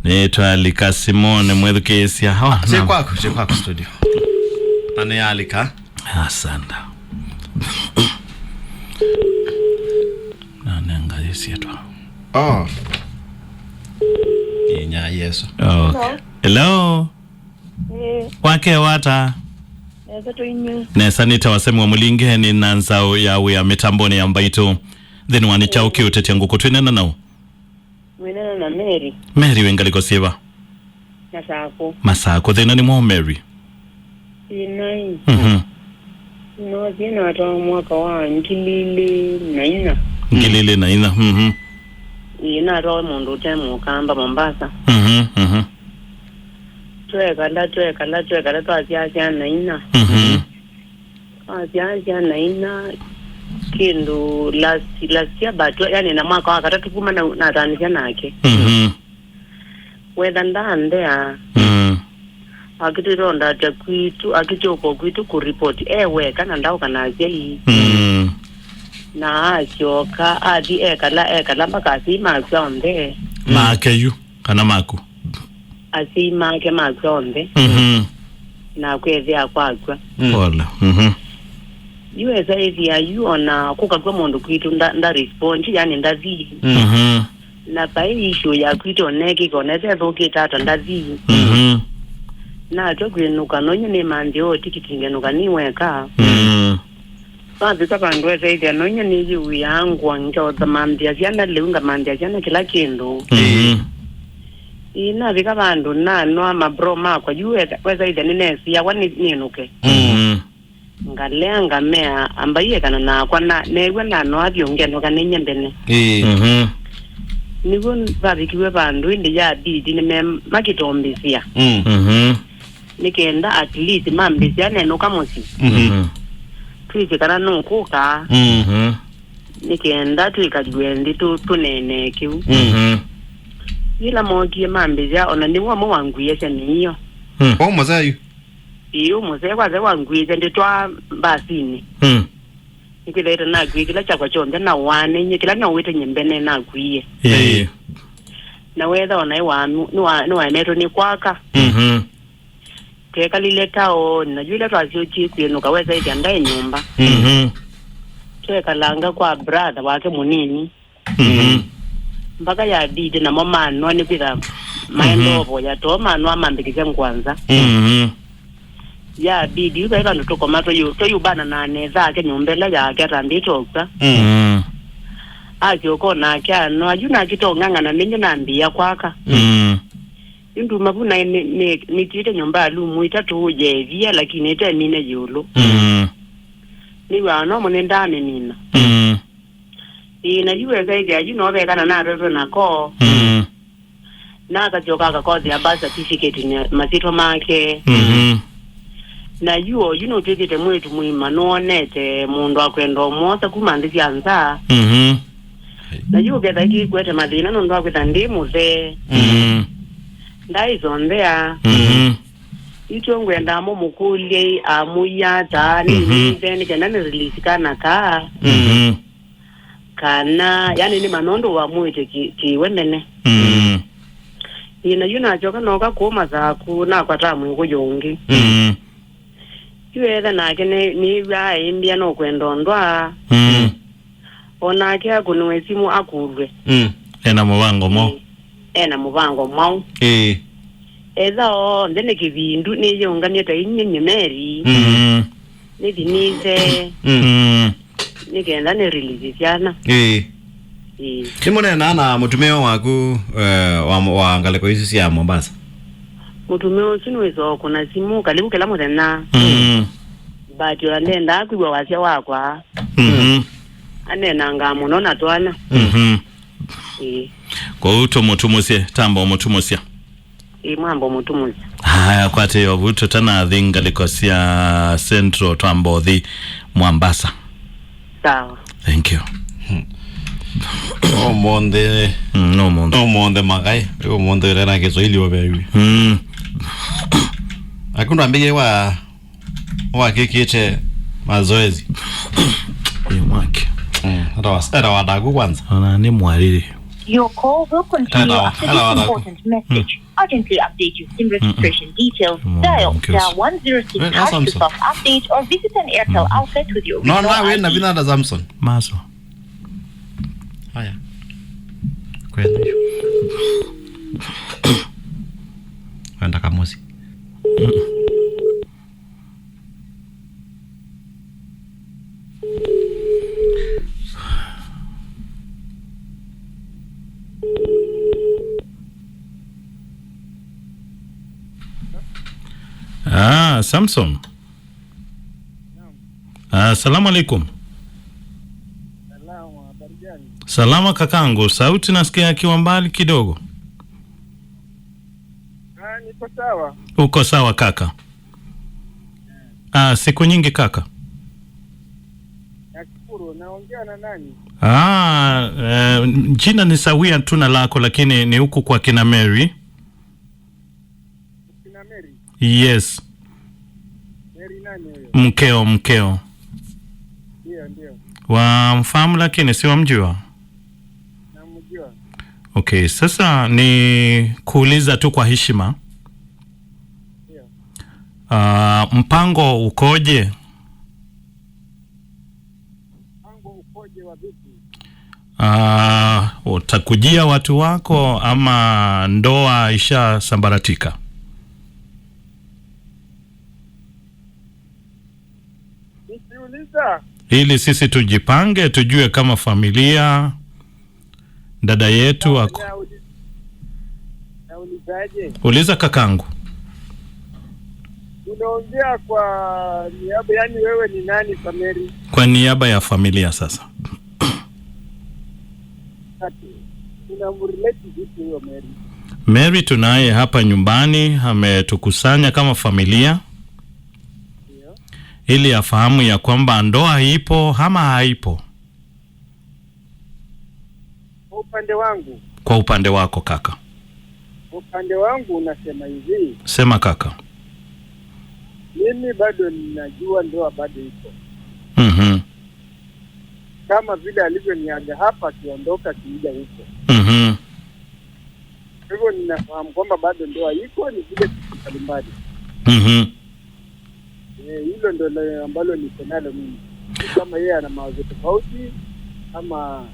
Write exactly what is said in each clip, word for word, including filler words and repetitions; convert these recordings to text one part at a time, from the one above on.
Nĩtwalika Simone mwĩthukĩĩsya. Oh, syĩ na kwaku, syĩ kwaku studio. Na nĩyalika. Asanda. Na nenga yĩsyĩtwa. Oh. Inya Yesu. Okay. Hello. Hello? Eh. Wake wata? Nesa tũinyu. Nesa nĩ ta wasemi wa mũlingeni na nzaũ ya wĩa mĩtambonĩ ya mbaitũ. Nthĩnĩ wa nĩ kyaũ kĩũtetya ngũkũ twĩnena nau? Mwĩnena na Mary. Mary wĩ ngalĩko syĩva? Masakũ. Masakũ. Thĩna nĩ mwaũ Mary? Thĩna ĩ. Mhm. Nosie natwawa mwaka wa ngili ilĩ na inya. Ngili ilĩ na inya. Mhm. Ĩĩ, natwawe mũndũ ũte mũkamba Mombasa. Mhm, mhm. Twekala, twekala, twekala, twasyaa syana inya. Mhm. Twasyaa syana inya, kĩndũ last, last year, but, yani, na mwaka wa katatũ kuma na, nataanĩsya nake. Mhm. Wetha ndaanthea. Mm. Akĩtwĩta ondatya kwitũ, akĩtyoka kwitũ kũripoti e weka na ndaũka na asyai. Mm. Na asyoka, athi ekala, ekala mpaka asyai makw'a onthe. Mm. Make yu, kana maku? Asyai make makw'a onthe. Mhm. Na kwethĩa kwakw'a. Mm. Pole. Mhm. Yu esa ĩthĩa yu ona kũkakw'a mũndũ kwitũ nda, nda respond, yani ndathi. Mm. Mhm. Na vai issue ya kwitũ onekĩka, onethe ĩthũkĩte ata ndathi. Mhm. Natwa kwĩnũka, noinye nĩ manthĩ o tikiti ngenũka nĩ weka. Mm. Vavika vandũ esaĩthya, noinye nĩyĩw'ĩaa ngũa ngeotha manthĩa syana lĩu, ngamanthĩa syana kĩla kĩndũ. Mhm. Ĩĩ, navika vandũ nanwa mabro makwa, yu wetha, wesaĩthya nĩnesiawa nĩ, nĩnũke. Mhm. Ngalea ngamea, ambai ekana nakwa, na neew'a nanoa vyũ ngenoka nĩnye mbene. Ĩĩ. Mhm. Nĩw'o vavikiwe vandũ ĩndĩ yabidi nĩmemakĩtombĩsya. Mm. Mhm. Nĩ kenda at least mambĩsya nenũka mũsyĩ. Mhm. Mhm. Twĩsĩ kana nũkũka. Mhm. Nĩ kenda twĩkalw'e nthĩ tũ-, tũneenee kĩu. Mhm. Yĩla mookie mambĩsya, ona nĩw'o ũmwe wangwiasya mĩio. Mm. Kwa mũseo yu? Ĩĩ, ũmũsee kwasya wangwĩĩte ndĩtwaa mbasinĩ. Mm. Nĩkwĩthĩĩte nakuie kĩla kyakwa kyonthe na wanenye kĩla nowĩte nyie mbene nakuie. Ĩĩ. Na wetha ona nĩwa-, nĩwa-, nĩwaemetwe nĩ kwaka. Mhm. Twekalile taoni, na yu ĩla twasyokie kwĩnũka wesa ĩthya ndaĩ nyũmba. Mhm. Twekalanga kwa brother wake mũnini. Mhm. Mpaka yabidi namo manwa nĩkwĩtha maenda, mhm, ũvoya too manwa mambĩkĩsya ngwanza. Mhm. Yabidi yu vai vandũ tũkoma twayu-, twayũmbana na anesa ake nyũmba ĩla yake atambĩte ũkw'a. Mhm. Asyoka onake anwa yu nakĩtong'ang'ana nĩnye nambĩĩa kwaka. Mhm. Yu nduma vu naĩ nĩ-, nĩ-, nĩtiĩte nyũmba ya lumu itatũ yeevie lakini ĩtemine ĩũlũ. Mhm. Nĩw'aa no mũnĩ ndaamĩmina. Mhm. Ĩĩ, na yu wesa ĩthĩa yu no vekana natetwe nako. Mm. Na akasyoka akakothea birth certificate na masyĩtwa make. Mhm. Na yu oyu nũtw'ĩkĩte mwĩĩtu mũima nũonete mũndũ akwenda ũmwosa kuma nthĩ sya nza. Mhm. Na yu ũketha kĩkwete mathĩna nũndũ wa kwĩtha ndĩ mũthee. Mhm. Ndaĩsonthea. Mhm. Ityo ngwenda mũmũkũlye amũia ata, mhm, nĩnĩthe nĩ kenda nĩ release kana kaa. Mhm. Kana, yani, nĩ manondũ wamwĩte kĩ-, kĩwe mbene. Mm. Ĩĩ, na yu nasyoka noka kũũ Masaku, nakwata mwĩkũyũ ũngĩ. Mm. Yu etha nake nĩ-, nĩw'aa aimbĩa nũkwenda ũndwaa. Mm. O nake akũnĩwe simũ akũlw'e. Mm. Ena mũvango mwaũ? Ĩĩ, ena mũvango mwaũ. Ĩĩ. Etha onthe nĩ kĩvindu, nĩyĩũngamie ta inyie nyie Mary. Mm. Nĩthi nĩthe. Mm. Nĩ kenda nĩ release syana. Ĩĩ. Ĩĩ. Nĩmũneenaa na mũtumĩa waku, eh, wa, wa ngalĩko isu sya Mombasa? Mũtumĩa ũsu nĩwĩsaa kũna simũ kalivu kĩla mũthenya. Mm. But ona ndendaa kwĩw'a wasya wakwa. Mhm. Aneenangaa mũno na twana. Mhm. Ĩĩ. Kwoou tũmũtumũsye, tamba ũmũtumũsya. Ĩĩ, mwamba ũmũtumũsya. Haya, kwatĩĩa ũvu tũtanathi ngalĩko sya Central twamba ũthi Mombasa. Sawa. Thank you. Ũmũnthĩ. Mm, no ũmũnthĩ. Ũmũnthĩ makai. Ũmũnthĩ ũrena Kiswahili ũvewi. Mm. Akundũ ambĩie wa Wakĩkĩte mazoezi. Ĩ mwaki. Mm, hata was-, hata wadaku kwanza. Ona nĩ mwarĩrĩ. Your call will continue after this important message. Urgently update your SIM registration details. Dial star one zero six hash to self-update or visit an Airtel outlet with your original I D. Nona wena vinanda Samson. Maso. Haya. Kwenda. Wenda kamusi. Ah, Samson. Ah, salamu alaikum. Salama, habari gani? Salama kakangu, sauti nasikia akiwa mbali kidogo. Ah, niko sawa. Uko sawa kaka? Ah, siku nyingi kaka. Nashukuru, naongea na nani? Ah, eh, jina ni sawia tu na lako, lakini ni huku kwa kina Mary. Kina Mary? Yes. Mary nani huyo? Mkeo, mkeo. Ndio, ndio. Wamfahamu lakini si wamjua? Namjua. Okay, sasa ni kuuliza tu kwa heshima. Ndio. Ah, mpango ukoje? Mpango ukoje wa vipi? Ah, utakujia watu wako ama ndoa ishasambaratika? Nikiuliza. Ili sisi tujipange, tujue kama familia, dada yetu ako. Nauli-, naulizaje? Uliza kakangu. Unaongea kwa niaba, yani wewe ni nani kwa Mary? Kwa niaba ya familia sasa. Ati, unamrelate vipi huyo Mary? Mary tunaye hapa nyumbani, ametukusanya kama familia. Ndio. Ili afahamu ya kwamba ndoa ipo ama haipo. Kwa upande wangu. Kwa upande wako kaka. Kwa upande wangu nasema hivi. Sema kaka. Mimi bado ninajua ndoa bado iko. Mhm. Kama vile alivyoniaga hapa akiondoka akija huko. Mhm. Kwa hivyo ninafahamu kwamba bado ndoa iko, ni vile vitu mbalimbali. Mhm. Eh, hilo ndo le-, ambalo niko nalo mimi. Kama yeye ana mawazo tofauti, ama...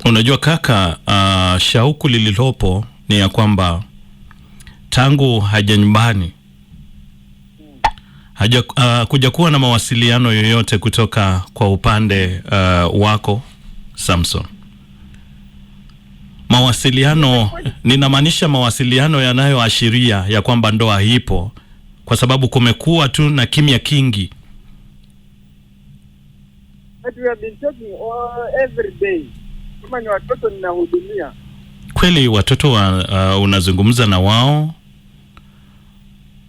Unajua kaka, ah, shauku lililopo ni ya kwamba tangu haja nyumbani, haja, ah, kuja kuwa na mawasiliano yoyote kutoka kwa upande, ah, wako, Samson. Mawasiliano, ninamaanisha mawasiliano yanayoashiria ya kwamba ndoa ipo, kwa sababu kumekuwa tu na kimya kingi. But we have been talking all, every day. Kama ni watoto ninahudumia. Kweli watoto wa, uh, unazungumza na wao,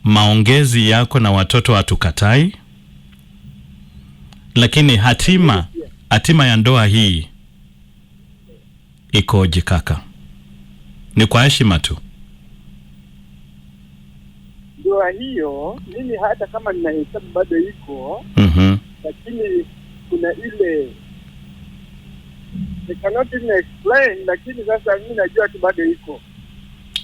maongezi yako na watoto hatukatai, lakini hatima, hatima ya ndoa hii ikoje kaka? Ni kwa heshima tu. Ndoa hiyo, mimi hata kama ninahesabu bado iko, mhm, lakini kuna ile, I cannot even explain, lakini sasa mimi najua tu bado iko.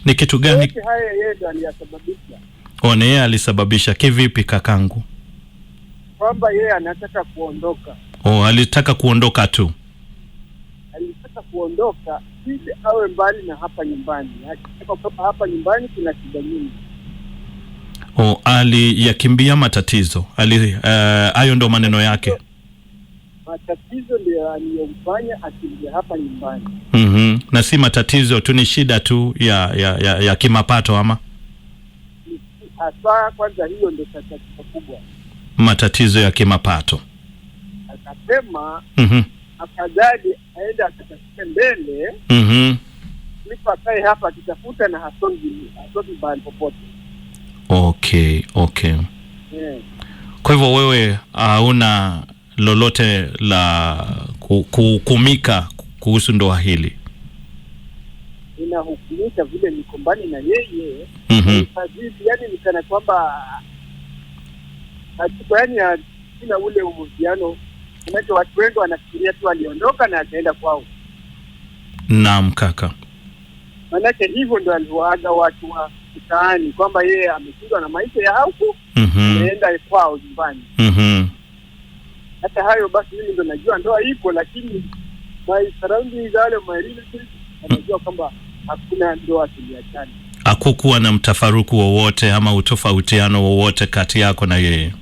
Ni kitu gani? Yote haya yeye ndo aliyasababisha. O, ni yeye alisababisha. Kivipi kakangu? Kwamba yeye anataka kuondoka. O, alitaka kuondoka tu. Alitaka kuondoka ili awe mbali na hapa nyumbani. Akisema kwamba hapa nyumbani kuna shida nyingi. O, aliyakimbia matatizo. Ali, eh, hayo ndo maneno yake. Matatizo ndio yaliyomfanya akimbia hapa nyumbani. Mhm. Na si matatizo tu, ni shida tu ya, ya, ya, ya kimapato ama? Haswa kwanza hiyo ndio tatizo kubwa. Matatizo ya kimapato. Akasema, mhm, afadhali aende akatafute mbele, mhm, kuliko akae hapa akitafuta na hasongi, hasongi mahali popote. Okay, okay. Eh. Kwa hivyo wewe hauna lolote la ku-, kuhukumika kuhusu ndoa hili? Ninahukumika vile niko mbali na yeye. Mhm. Fadhili, yani ni kana kwamba hatuko, yani, sina ule uhusiano. Manake watu wengi wanafikiria tu aliondoka na akaenda kwao. Naam, kaka. Manake hivyo ndo aliwaaga watu wa mtaani, kwamba yeye ameshindwa na maisha ya huku, Mhm. ameenda kwao nyumbani. Mhm. Hata hayo basi, mimi ndo najua ndoa ipo, lakini my surroundings, wale my relatives, wanajua kwamba hakuna ndoa, tuliachana. Hakukuwa na mtafaruku wowote ama utofautiano wowote kati yako na yeye?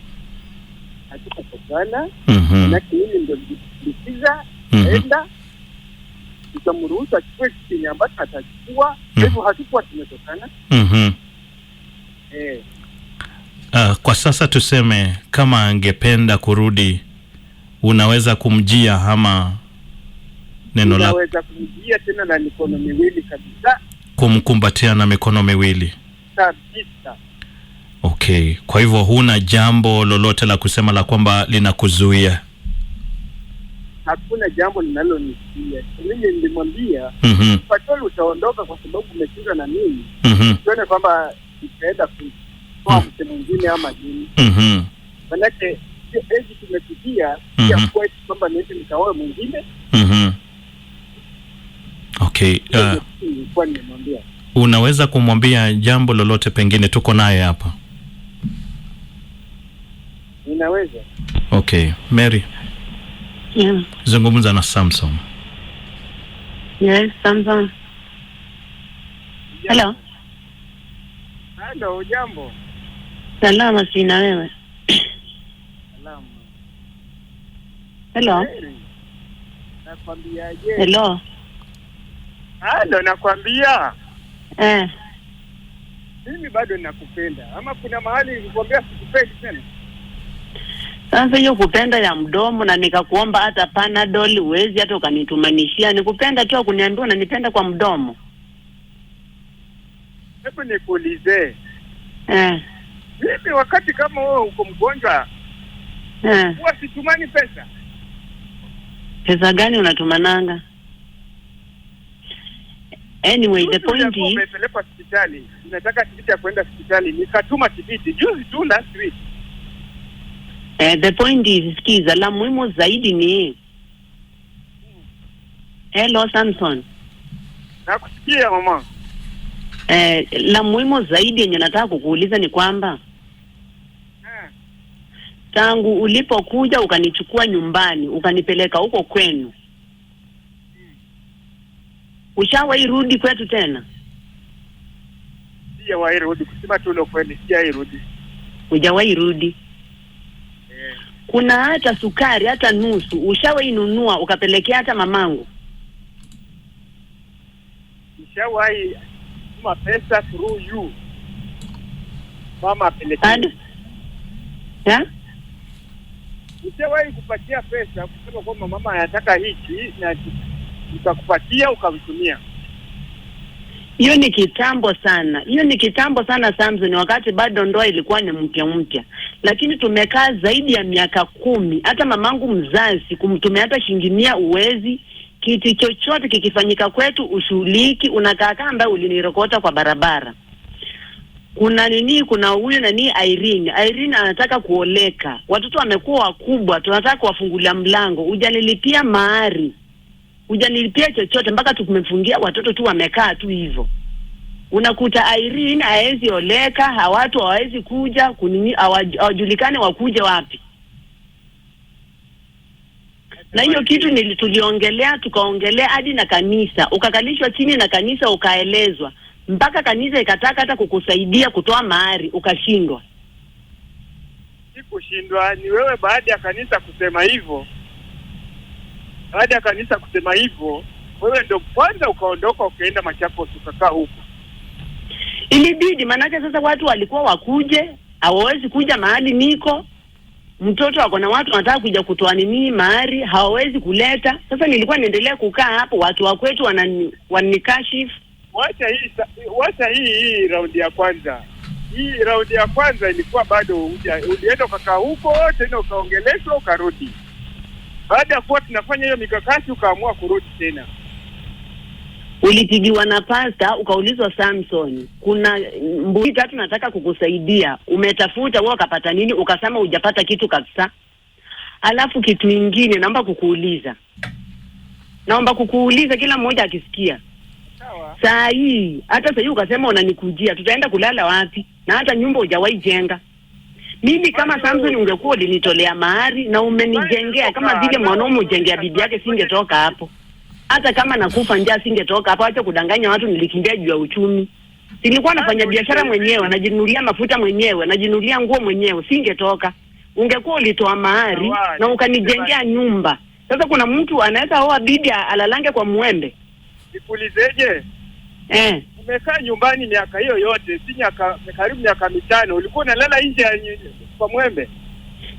Hatukutokana, Mhm. manake mimi ndo nilisikiza, Mhm. aenda, nikamruhusu achukue kitu chenye ambacho atachukua. Kwa Mhm. hivyo hatukuwa tumetokana. Mhm. Eh. Ah, kwa sasa tuseme kama angependa kurudi, unaweza kumjia ama neno la Ninaweza kumjia tena na mikono miwili kabisa. Kumkumbatia na mikono miwili. Kabisa. Okay, kwa hivyo huna jambo lolote la kusema la kwamba linakuzuia? Hakuna jambo linalonizuia. Mimi nilimwambia, Mhm. "Patrol utaondoka kwa sababu umeshindwa na mimi." Mhm. Usione kwamba nitaenda kutoa Mm. mtu mwingine ama nini. Mhm. Manake, hiyo age tumefikia, pia Mhm. kwetu kwamba niende nikaoe mwingine. Mhm. Okay, Hiyo uh, ndio kitu nilikuwa nimemwambia. Unaweza kumwambia jambo lolote, pengine tuko naye hapa. Ninaweza. Okay, Mary, Yeah. zungumza na Samson. Yes, Samson. Hello. Hello, jambo. Salama, sina wewe. Salama. Hello. Hey, nakwambiaje? Hello. Hello, nakwambia. Eh. Mimi bado nakupenda. Ama kuna mahali nilikwambia sikupendi tena? Sasa hiyo kupenda ya mdomo na nikakuomba hata Panadol, huwezi hata ukanitumanishia. Nikupenda tu, kuniambia unanipenda kwa mdomo. Hebu nikuulize. Eh. Mimi wakati kama wewe uko mgonjwa, Eh. huwa situmani pesa? Pesa gani unatumananga? Anyway, the Juzi point uliambiwa is umepelekwa hospitali. Unataka tikiti ya kwenda hospitali. Nikatuma tikiti. Juzi tu last week. Eh, the point is, sikiza, la muhimu zaidi ni Hello, Samson. Nakusikia, mama. Eh, la muhimu zaidi yenye nataka kukuuliza ni kwamba Eh. tangu ulipokuja ukanichukua nyumbani, ukanipeleka huko kwenu, ushawahi rudi kwetu tena? Sijawahi rudi, kusema tu ile kweli, sijawahi rudi. Hujawahi rudi? Eh. Kuna hata sukari, hata nusu, ushawahi nunua ukapelekea hata mamangu? Nishawahi tuma pesa through you. Mama apelekee. Ad-, ya? Nishawahi kupatia pesa, kusema kwamba mama anataka hiki, na nikakupatia, ukamtumia. Hiyo ni kitambo sana. Hiyo ni kitambo sana, Samson, wakati bado ndoa ilikuwa ni mpya mpya. Lakini tumekaa zaidi ya miaka kumi. Hata mamangu mzazi kumtumia hata shilingi mia uwezi. Kitu chochote kikifanyika kwetu ushughuliki, unakaa kaa ambaye ulinirokota kwa barabara. Kuna nini, kuna huyu nani, Irene. Irene anataka kuoleka. Watoto wamekuwa wakubwa, tunataka kuwafungulia mlango. Hujanilipia mahari. Hujanilipia chochote, mpaka tumefungia watoto tu, wamekaa tu hivyo. Unakuta Irene haezi oleka, ha-, watu hawawezi kuja, kunini, hawa-, hawajulikani wakuje wapi. Na hiyo kitu nili-, tuliongelea, tukaongelea hadi na kanisa. Ukakalishwa chini na kanisa, ukaelezwa. Mpaka kanisa ikataka hata kukusaidia kutoa mahari, ukashindwa. Sikushindwa, ni wewe, baada ya kanisa kusema hivyo, baada ya kanisa kusema hivyo, wewe ndo kwanza ukaondoka, ukaenda Machakos, ukakaa huko. Ilibidi, manake sasa watu walikuwa wakuje, hawawezi kuja mahali niko. Mtoto ako na watu wanataka kuja kutoa nini, mahari, hawawezi kuleta. Sasa nilikuwa naendelea kukaa hapo, watu wa kwetu wanani-, wananikashifu. Wacha hii sa-, wacha hii, hii raundi ya kwanza. Hii raundi ya kwanza ilikuwa bado huja-, ulienda ukakaa huko, tena ukaongeleshwa, ukarudi. Baada ya kuwa tunafanya hiyo mikakati, ukaamua kurudi tena. Ulipigiwa na pasta, ukaulizwa, "Samson, kuna mbuzi tatu nataka kukusaidia." Umetafuta, wewe ukapata nini? Ukasema hujapata kitu kabisa. Alafu kitu ingine, naomba kukuuliza. Naomba kukuuliza, kila mmoja akisikia. Saa hii, hata saa hii ukasema unanikujia, tutaenda kulala wapi? Na hata nyumba hujawahi jenga. Mimi kama Samson ungekuwa ulinitolea mahari na umenijengea kama vile mwanaume hujengea bibi yake, singetoka hapo. Hata kama nakufa njaa, singetoka hapo. Acha kudanganya watu, nilikimbia juu ya uchumi. Nilikuwa nafanya biashara mwenyewe, najinunulia mafuta mwenyewe, najinunulia nguo mwenyewe, singetoka. Ungekuwa ulitoa mahari na ukanijengea nyumba. Sasa kuna mtu anaweza oa bibi a-, alalange kwa mwembe? Nikuulizeje? Eh. Umekaa nyumbani miaka hiyo yote, si miaka, karibu miaka mitano, ulikuwa unalala nje ya nyi-, kwa mwembe?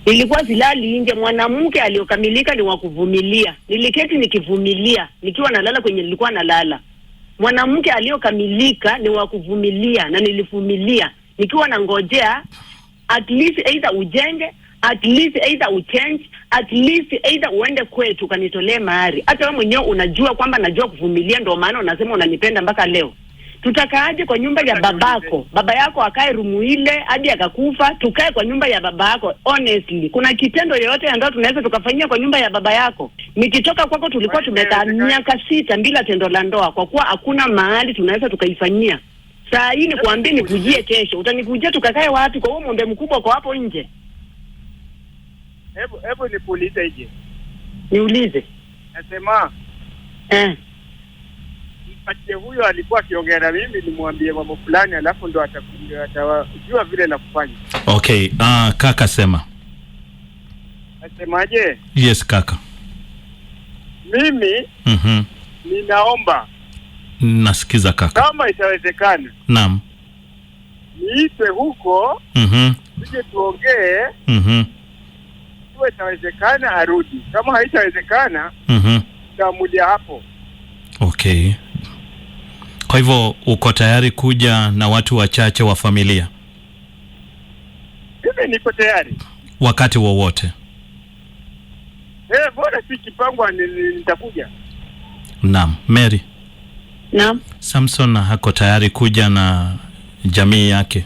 Nilikuwa silali nje. Mwanamke aliyokamilika ni wa kuvumilia. Niliketi nikivumilia, nikiwa nalala kwenye nilikuwa nalala. Mwanamke aliyokamilika ni wa kuvumilia, na nilivumilia nikiwa nangojea at least either ujenge, at least either uchange, at least either uende kwetu ukanitolee mahari. Hata wewe mwenyewe unajua kwamba najua kuvumilia, ndio maana unasema unanipenda mpaka leo. Tutakaaje kwa nyumba ya babako? Baba yako akae rumu ile hadi akakufa, tukae kwa nyumba ya baba yako? Honestly, kuna kitendo yoyote ya ndoa tunaweza tukafanyia kwa nyumba ya baba yako? Nikitoka kwako tulikuwa tumekaa miaka sita bila tendo la ndoa, kwa kuwa hakuna mahali tunaweza tukaifanyia. Saa hii nikuambie nikujie kesho, utanikujia tukakae wapi? Kwa huo mwembe mkubwa uko hapo nje? Hebu, hebu nikuulize hivi. Niulize. Nasema, eh, mpatie huyo alikuwa akiongea na mimi, nimwambie mambo fulani, alafu ndo ataku-, ndio atajua vile la kufanya. Okay, ah, kaka sema. Nasemaje? Yes, kaka. Mimi, mhm, ninaomba, nasikiza kaka, kama itawezekana, naam, niitwe huko, mhm, tuje tuongee, mhm, ikiwa itawezekana arudi. Kama haitawezekana, mhm, tutaamulia hapo. Okay. Kwa hivyo uko tayari kuja na watu wachache wa familia? Mimi niko tayari. Wakati wowote. Eh, bora si kipangwa ni, ni, nitakuja. Naam, Mary. Naam. Samson ako tayari kuja na jamii yake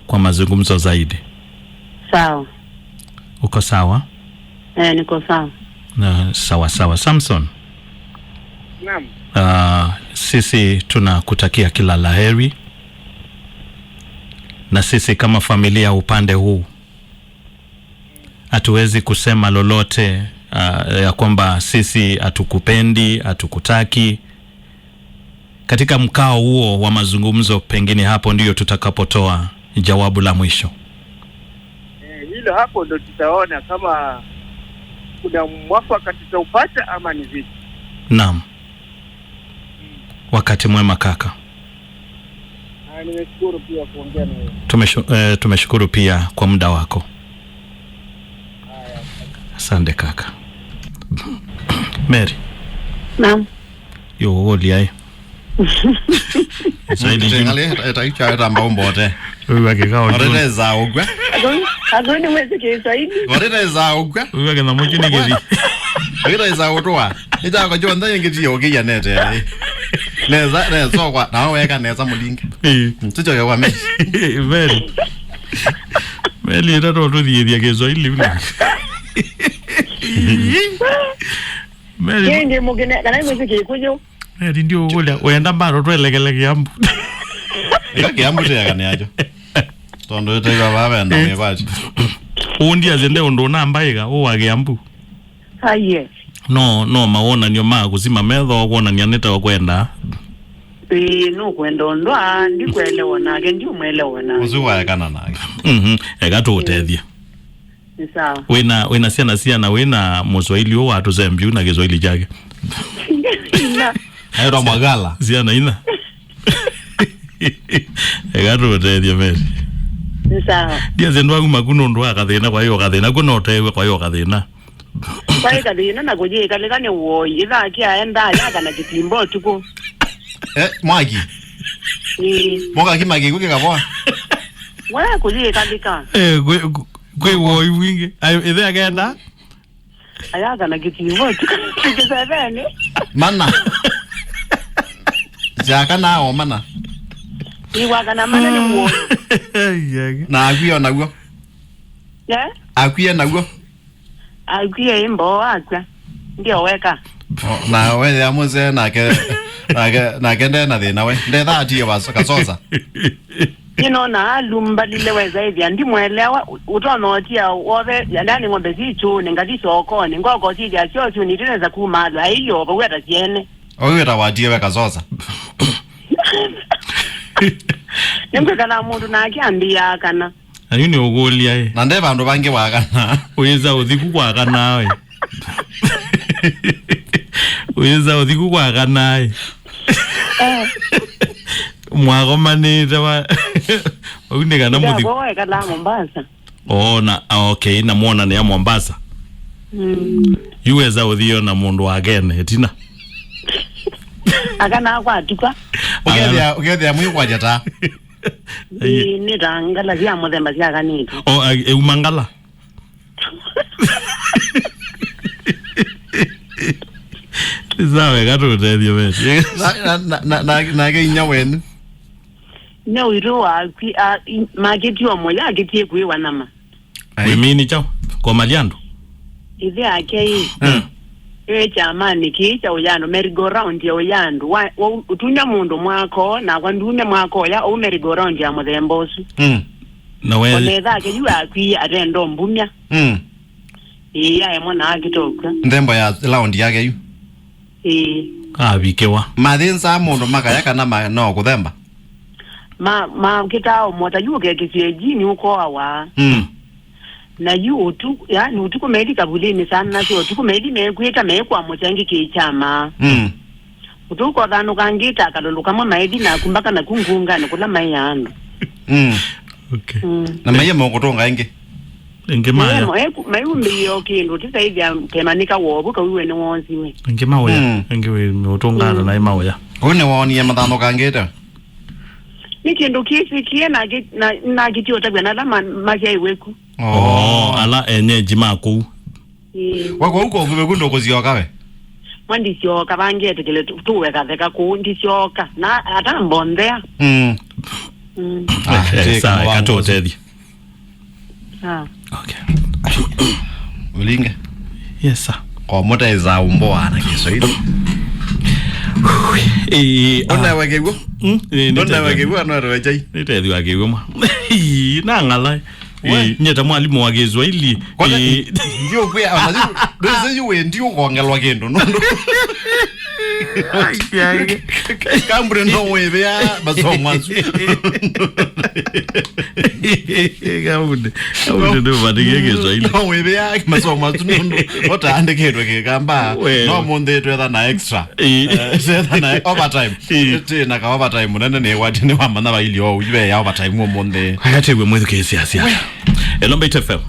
kwa mazungumzo zaidi. Sawa. Uko sawa? Eh, niko sawa. Na, sawa, sawa. Samson. Naam. Ah, sisi tunakutakia kila la heri. Na sisi kama familia upande huu, hatuwezi kusema lolote, ah, ya kwamba sisi hatukupendi, hatukutaki. Katika mkao huo wa mazungumzo, pengine hapo ndio tutakapotoa jawabu la mwisho. Eh, hilo hapo ndo tutaona kama kuna mwafaka tutaupata ama ni vipi. Naam. Wakati mwema kaka. Ah, nimeshukuru pia kuongea na wewe. Tumeshu-, eh, tumeshukuru pia kwa muda wako. Haya. Asante kaka. Mary. Naam. Yo, ũkũlya ĩ? Saidi. Ngalĩ, eta, eta, eta, eta mbaũ mbote. Ũu akĩka ũjũ. Orete za ũkw'a. Athũni, athũni mwĩsĩ Kĩswahili. Orete za ũkw'a. Ũu akĩna mũkĩ nĩ kĩthi. Orete za ũtũa. Nĩ chako kyonthe kĩngĩ ti ũkĩya nete. Neza, neza kwa, na weka neza mũlinge. Ĩĩ. Tũchoke kwa Mary. Mary. Mary, ĩta tũthiĩthya Kĩswahili. Mary. Kĩngĩ mũkĩne, kana mwĩsĩ Kĩkũyũ. Mary, ndi ũkũlya, wenda mbaro twelekele Kĩambu. Eka Kĩambu teakanĩakyo. Tondũ ĩtaiwa vavenda mĩkwati. Ũndiasye nde ũndũ ũnambaĩka, ũwa Kĩambu. Aiye. No, no mawonanio ma kũsima metho kwonania nĩ ta ũkwenda. Ĩĩ, nũkwenda ũndũ, aa, ndikwelewa nake, ndiũmwelewa nake. Ũsu waekana nake. Mhm. Eka tũũtethye. Nĩ sawa. Wĩna, wĩna syana, syana, wĩna Mũswahili ũũ wa tũsembi na Kĩswahili kyake? Ina. Aitwa Mwagala. Syana ina. Eka tũũtethye, Mary. Nĩ sawa. Ndiasye ndwauma ku nũndũ wa kathĩna, kwa hiyo kathĩna, ku no ũtewe, kwa hiyo kathĩna. Kwaĩ kathĩna na kũyĩkalĩka nĩ woi. Ĩthaa kĩaenda, yaka na kĩtimbo ũtukũ. Eh, mwaki? Ĩĩ. Mwaka kĩmaki kũ kĩkavoa? We kũyĩkalĩka. Eh, kwĩ, kwĩ woi wingĩ. Ayo, ĩthe akenda? Ayaka na kĩtimbo ũtukũ. Kĩseveni. Mana. Jaka na o mana. Iwaka na mana nĩ woi. Ai, ai. Na akwie o naw'o. Eh? Akwie naw'o. Akwie ĩ mboo akw'a. Ndio weka. O, na wethĩa mũsee nake, nake, nake nde na thĩna we. Ndetha atie wa kasosa. Nĩnona alumbalile weza ĩthĩa ndimwelewa, ũtonotia wothe, ndani ng'ombe si chuni, ngathi sokonĩ, ngoko sithya syo chuni, tineza kuma alwa, aiyo, vau ata siene. Oyu wĩtawa atie we kasosa. Nĩngwĩkana mũndũ nake ambĩaa kana. Na yu nĩ ũkũlya ĩ. Na nde vandũ vangĩ wakana. Ũyĩsa ũthiku kwakana ĩ. Ũyĩsa ũthiku kwakana ĩ. Eh. Mwakomanĩte wa. Ũu nĩ kana mũthiku. Ndavo ekala Mombasa. Oh, na, ah, okay, na mwonanĩa Mombasa. Mm. Yu wesa ũthio na mũndũ wa Kenya, ĩtina. Akana kwatuka. Ũkethĩa, ũkethĩa mwĩkwatya ta. Ĩĩ, nĩ ta ngala sya mũthemba syakanĩte. O, a, euma ngala. Nĩ sawa, eka tũtethio, mate. Na, na, na, na, na, nake inya wene. Inya witũ wakwi, a, i, makĩtie o mũya, akĩtie kwĩwa nama. Ai. Wĩmini kyaũ? Komali andũ? Ithe ake ĩ. Mm. Ĩ kyamanĩ kĩĩ kya ũyando, merry-go-round ya ũyando. Wa, wa, ũtunya mũndũ mwako, nakwa ndune mwako ya, ũu merry-go-round ya mũthemba ũsu. Mm. Na we- Onetha ake yu akwie atendo mbumya. Mm. Ĩĩ, aemwa na akĩtoka. Nthembo ya round yake yu. Ĩĩ. Avikĩwa. Mathĩnsaa mũndũ makaya kana ma, no kũthemba? Ma, ma kĩtaa ũmota yu ũkekĩsye jini ũkoawa. Mm. Na yu ũtu, yani ũtukũ meli kavulini sana nasyo ũtukũ meli mekwĩta mekwamũkya ngĩ kĩkyama. Mm. Ũtukũ ũkothanũka ngĩta akalũlũ kamwe maethi naku mbaka naku ngunganĩ kũla maĩ andũ. Mm. Okay. Mm. Na maiya mokũtũnga ĩngĩ. Ĩngĩ maya. Memo, eku, maiumbĩie o kĩndũ, tĩsaithya kemanika wovu kawiwe nĩ wonziwe. Ĩngĩ mawĩa. Mm. Ĩngĩ wĩ ũtũngata na ĩ mawĩa. Ũu nĩ wonie mathanũkangĩte? Nĩ kĩndũ kĩsĩkie na kĩ-, na, na kĩtiotavya na ala ma-, masyaiwe ku. Oh. Oh, ala enyeji ma kũu. Ĩĩ. We kwa uko kuve kundo kũsyoka we? Mwa ndisyoka, vangetekele tu-, tuwe katheka kũu, ndisyoka. Na ata mbonthea. Mm. Mm. Ah, eh, take sawa, eka tũtethie. Ah. Okay. Ulinge. Yes, sir. Kwa mũta eza umboa na Kiswahili. Eh, ah. Ona wekegwo? Mm, eh, nĩ Ona tethio. Wekegwo, ana wechai. Nĩ tethio akegwo mwa. Na ng'ala. We? Eh, nyeta mwalimu wa Kiswahili. Kwana, eh, ndio kwe, ona yu, ndwese yu we ndio kuongelwa kĩndũ, nũndũ. Ai, ai. Kambure no wĩvĩa masomo asu. Kambure, kambure ndio vandikie Kiswahili. No wĩvĩa masomo asu nũndũ ũtaandĩkĩtwe Kĩkamba. We. No mũnthĩ twetha na extra. Eh. Eh, twetha na overtime. Eh. Twĩ na ka overtime mũnene nĩ wati nĩ wamanya vaili o, uwe ya overtime ũmũnthĩ. Aya tĩwe mwĩthukĩĩsya sia. We. Hello, Mbaitu F M.